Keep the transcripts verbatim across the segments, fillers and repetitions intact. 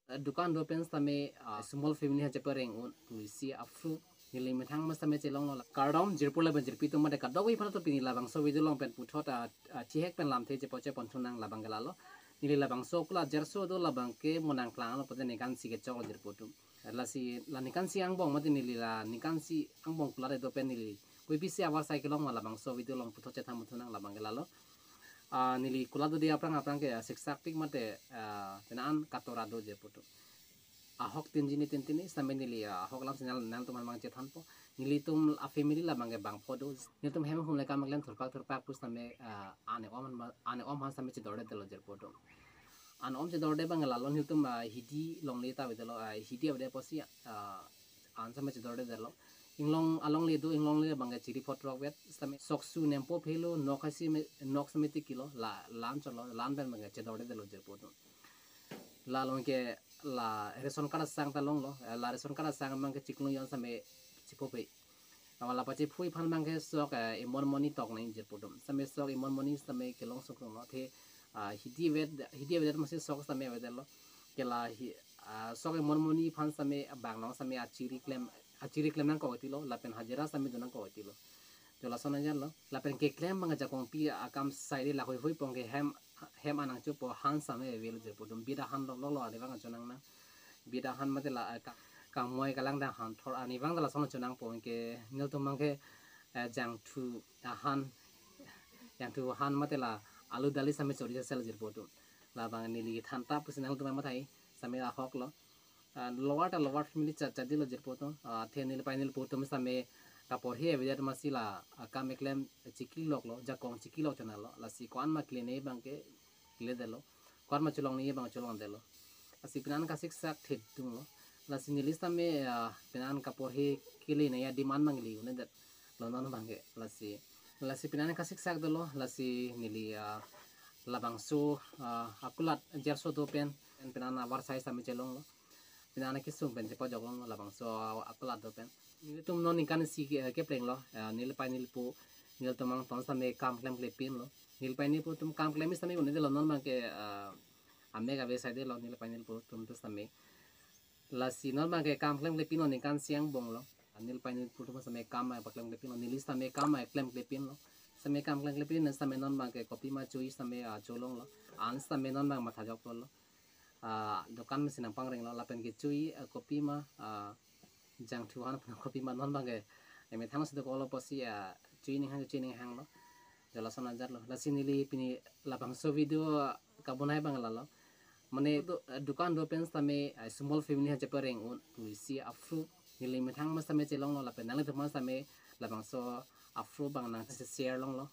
Dukan do pen sitame, ah, small family ha chepareng un pusi aphu neli methang ma sitame chelonglo. Kardom jirpo lapen jirpi atum mate kadokave aphan atum pini labangso video along pen puthot, ah, ah, chihek pen lamthe chepo chepon thunang labang ke lalo. Neli labangso kula jerso do labang ke mo nangklanglo pute ningkan isi kechoklo jirpo atum. Lasi la ningkan isi angbong mate neli la ningkan isi angbong kula do pen neli kopi si avarsai kelong ma labangso video along puthot chethan thunang labang ke lalo. Ah, neli kula do de aphrang aphrang ke, ah, siksak pik mate, ah, penang an katora do jirpo atum. Ahok tin jini tin tini sitame neli, ah, ahok alam si nangtum aphan abang chethanpo. Nelitum a family labang ke bangpho do. Nelitum hem hum le kam klem thurpak thurpak pu sitame, ah, ane om han ma, ane om han sitame chedordedetlo jirpo atum. Ane om chedorde abang lalo nelitum, ah, hidi longle ta avedetlo, ah, hidi avede pusi, ah, an sitame chedordedetlo. Inglong alongle do, inglongle abang ke chiri photrok vet sitame soksu nempo phelo, nok hasi me, nok sitame tikilo, la, lan cholo, lan pen abang ke chedordedetlo jirpo atum. La along ke la ration card asang ta longlo, eh, la ration card asang abang ke chiklo jon sitame chiphope. Awa la pachiphui aphan abang ke sok, eh, imon moni tok nang jirpo atum. Sitame sok imon moni sitame kelong sok longlo. The, ah, hidi avet, hidi avedet masi sok sitame avedetlo. Ke la hi, ah, sok imon moni aphan sitame bang along sitame achiri klem, achiri klem nangkok tilo, lapen hajira sitame do nangkok tilo. Jo lason ajan lo. Lapen keklem abang jakong pi akam side la hui hui pong ke hem, hem anang chupo han sitame avelo jirpo atum. Bida han lok lok lo ani abang chonang nang. Bida han mate la, eh, ka-, kangmoi kalang dang han thor ani abang lason chonangpo ke nelitum abang ke, eh, jangthu ahan, jangthu ahan mate la alu dali sitame chori sel jirpo atum. Labang neli than ta pusi nangtum mathai sitame ahok lo. Ah, lower ta lower family cha, chadilo jirpo atum. Ah, the nelipei neliphu atum sitame kaporhe avedet masi la, ah, kam keklem chikli lok lo, jakong chikli lok chonalo. Lasi ko-an ma kele ne abang ke keledetlo. Ko-an ma cholong ne abang cholongdetlo. Lasi penang an kasiksak thedunglo. Lasi neli sitame, ah, penang an kaporhe kele ne adim an abang le un-edetlo non abang ke. Lasi, lasi penang an kasiksak dolo. Lasi neli, ah, labangso, ah, akulat jerso do pen, pen penang an avarsai sitame chelonglo. Penang an kesung pen chepajok longlo labangso akulat do pen. Nelitum non ningkan isi ke, keplenglo, eh, nelipei neliphu, nelitum angton sitame kam klemkle pinlo. Nelipei neliphu atum kam klem sitame un-edetlo non abang ke, eh, amek ave saidelo nelipei neliphu atum tu sitame. Lasi non abang ke kam klemkle pinlo ningkan isi angbong lo. Nelipei neliphu atum sitame kam, eh, paklemkle pinlo. Neli sitame kam, eh, klemkle pinlo. Sitame kam klemkle pin sitame non abang ke kopima chui sitame, ah, cholonglo. An sitame non abang mathajoklo. Ah, dukan masi nangpangrenglo lapen kechui, ah, kopima, ah, jangthu ahan pen kopima non abang ke, eh, methang si dokoklo pusi, ah, chui ning hang, chui ning hanglo. Jo lason ajan lo. Lasi neli pini labangso video, ah, kabonai abang lalo. Mane do, ah, dukan do pen sitame, ah, small family ha chepareng un pusi aphu neli methang ma sitame chelonglo lapen nanglitum aphan sitame labangso aphu abang nang share longlo.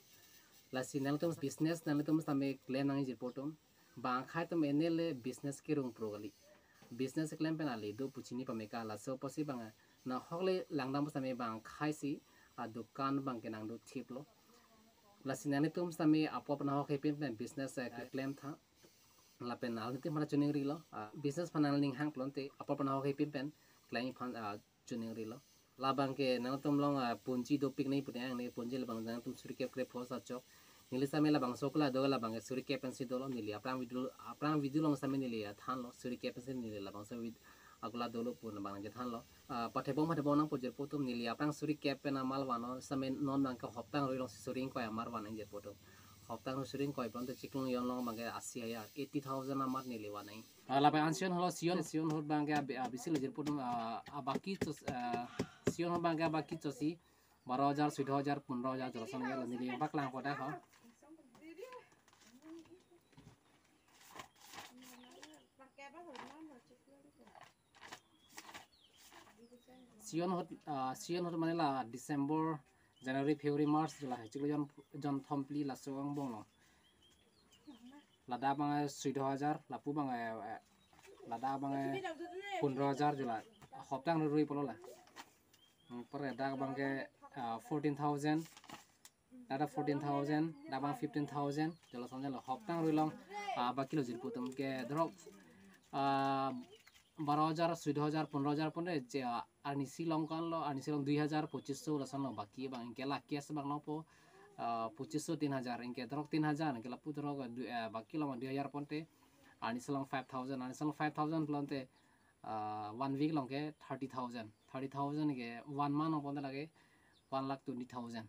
Lasi nangtum business nanglitum sitame klem nang jirpo atum. Bang akhei atum ene le business kerung pro kali. Business klem pen ale do pu chini pame ka laso pusi abang nahok le langdam sitame bang akhei si adukan abang ke nangdo thiplo. Lasi nanglitum sitame apor pen ahok hepin pen business, eh, klem tha. Lapen nanglitum aphan choningrilo. Ah, business aphan nangning hang pulote apor pen ahok hepin pen klem aphan, ah, choningrilo. Labang ke nangtum along, ah, punji dopik nai pute ang ne punji labang nangtum suri kep krep pho sa chok. Neli sitame labangso kula do labang ke suri kep pensi dolo neli aphrang video, aphrang video along sitame neli, ah, thanlo suri kep pensi neli labangso vid-, akulat dolo pu labang nangchethanlo. Ah, pathebong pathebong nangpo jirpo atum neli aphrang suri kep pen amar vanlo sitame non abang ke hoptang rui along si suri ingkoi amar van nang jirpo atum. Hoptang rui suri ingkoi pulote chiklo jon along abang ke asi hajar, eighty thousand amar neli van nang. Ah, lapen an si-on holo si-on, si-on holo abang ke abi-, abisi lo jirpo atum, ah, abaki chos, ah, si-on holo abang ke abaki chosi baro hajar, sudho hajar, pondro hajar, jo lason hajar lo neli paklang koda ho. Si-on holo, ah, si-on holo mane la December, January, February, March jo la chiklo jon, jon thom phli laso angbong lo. Ladak abang, eh, sudho hajar, lapu abang, eh, eh, ladak abang, eh, pondro hajar jo la. Hoptang rui rui pulo la. Hmm, per dak abang ke, ah, fourteen thousand. Ladak fourteen thousand, dak abang fifteen thousand. Jo lason ajan lo hoptang rui along, ah, abaki lo jirpo atum ke dorok, ah, baro hajar, sudho hajar, pondro hajar pon re je, ah, arnisi along ko-an lo, arnisi along dui hajar, pochis so lason lo baki abang ke la cash abang lo po, ah, pochis so tin hajar, ke dorok tin hajar, ke lapu dorok, ah, dui, ah, baki lo dui hajar ponte, Arnisi along five thousand, arnisi along five thousand pulote, ah, one week along ke thirty thousand. Thirty thousand ke one month along pulote lake one lakh twenty thousand.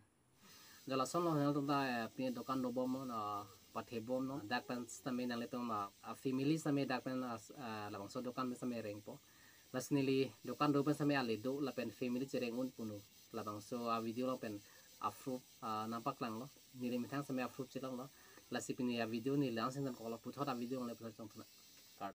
Jala lason along nangtum ta, eh, pini dokan dobom non, ah, pathebom non. Dak pen sitame nanglitum, ah, ah, family sitame dak pen, ah, s-, ah, labangso dokan pen sitame rengpo. Lasi neli dokan do pen sitame ale do lapen family chereng un punu. Labangso a-video along pen a-proof, ah, nangpaklanglo. Neli methang sitame a-proof chelonglo. Lasi pini a-video neli la-an si nangkoklo, puthot a-video nangli puthot chongthu nang.